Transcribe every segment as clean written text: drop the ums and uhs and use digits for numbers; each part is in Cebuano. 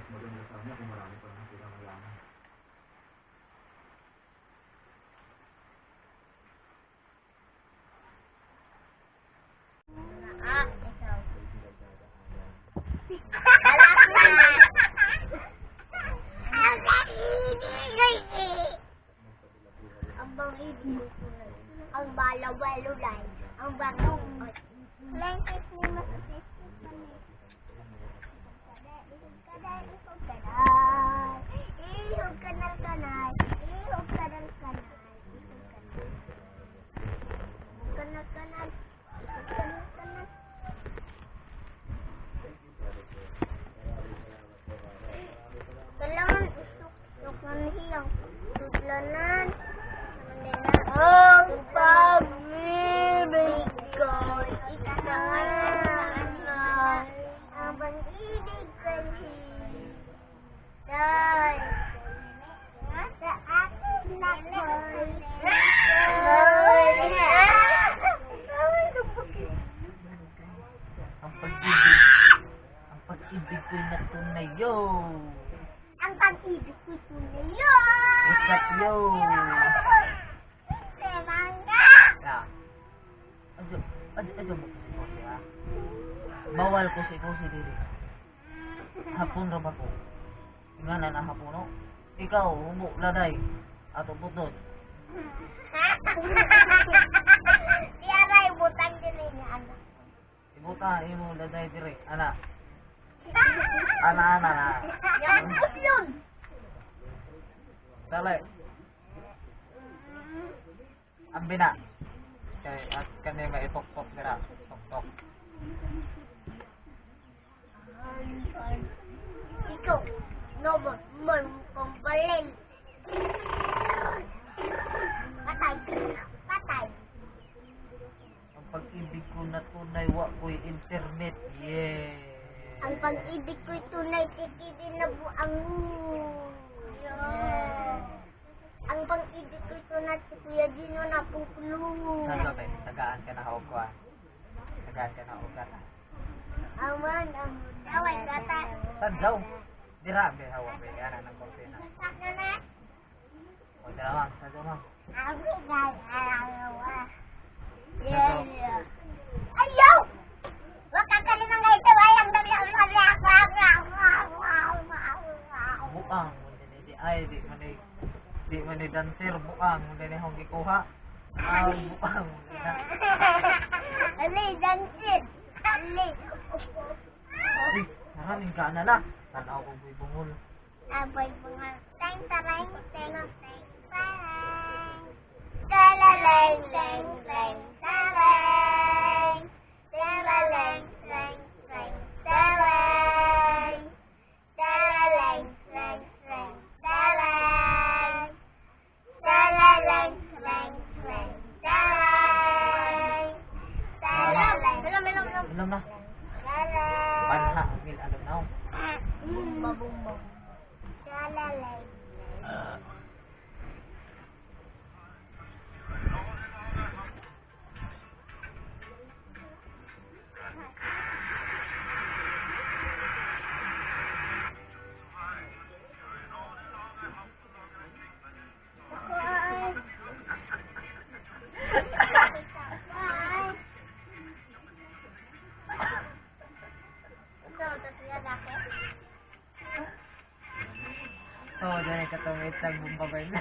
Mas maganda sana kung marami pa lang sila malaman. Ah, ikaw. Balak na. Ang bangibig ang balawalulay, ang bangong. Langkit ni Ihog kanal, ihog kanal kanal, ihog kanal kanal, ihog kanal. Kanal kanal, ihog kanal kanal. Kailangan isok ng hiyang tudlanan. Ang pag-ibig ko ikanay, ang pag-ibig ko hintay. Sa akin na Ang pag-ibig. Ang pag-ibig ko'y natunay, yo! Ang pag-ibig ko tunay yun. What's up, yo? Mangga! Ya. Adyo, adyo, adyo mo kasi kosi, ha? Bawal ko si kosi dili. Hapon ra ba ko? Ingana na hapon, no? Ikaw, humo, laday. Ato putod. Tiara, ibutang din eh niya, anak. Ibuta, imo, laday dire. Ana. Ana, ana, ana. Yan, puslon! Dali. Ambi na. Kay at kani maituktok dira. Tuktok. Ikaw, nobo, mon, pambalil. Patay, patay. Ang pag-ibig ko na tunay wa ko'y internet. Yeah. Ang pag-ibig ko'y tunay, tikidin na buang. Ang pag-ibig ko'y tunay, si Kuya Gino na puplo. Saan ba? Tagaan ka na hawag ko ah. Tagaan ka na hawag ka. Aman, ang away gata. Tadlaw. Dira be hawag be ana ng kortina. Sakna na. O dira ma'am, tadlaw ma'am. Abi gagawa. Yeah, yeah. Ayaw! Wag ka kalimang gaito, ayang dami Buang mo din di ay di man ni di man ni dancer buang mo din hong gikuha. Ah, buang mo din na. Ali, dansin. Ali. Uy, maraming ka na la. Tanaw ko buy bungol. Aboy bunga. Teng tareng teng teng tareng. Talaleng teng teng tareng. Talaleng teng teng tareng. Talaleng teng teng tareng. Talaleng teng teng tareng. Talaleng. Melom melom melom. Inom na. Talaleng. Banha mil ano now. Bumba bumba. Talaleng. Ako ay. Ay. Ikaw, tatlo laki. Oh, dyan ay katong itag bumbabay na.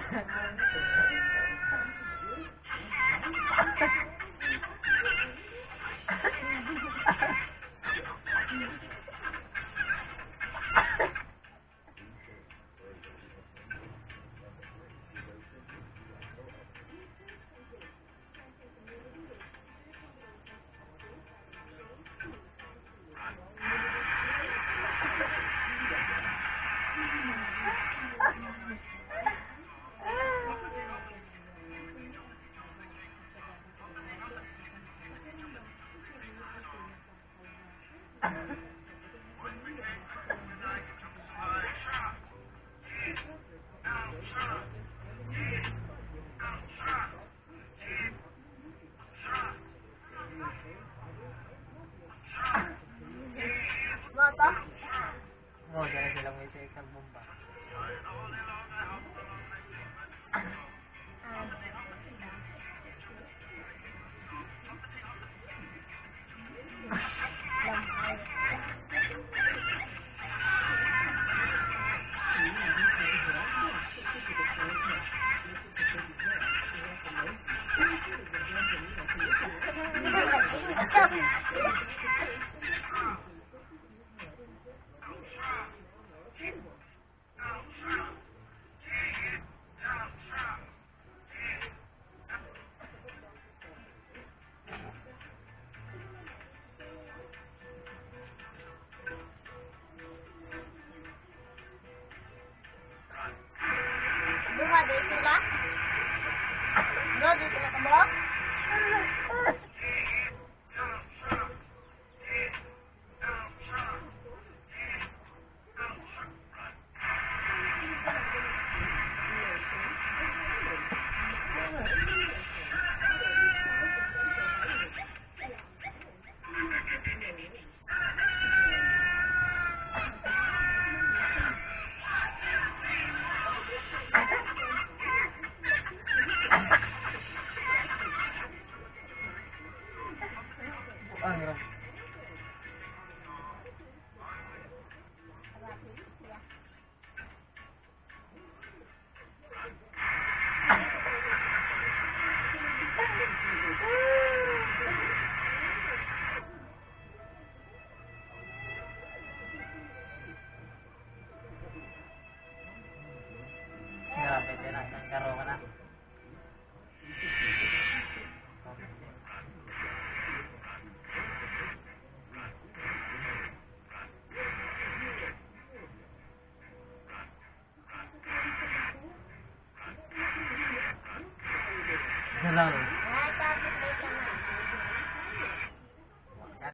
Buang ra. Grabe, tira, nagkaro ka na. Hello.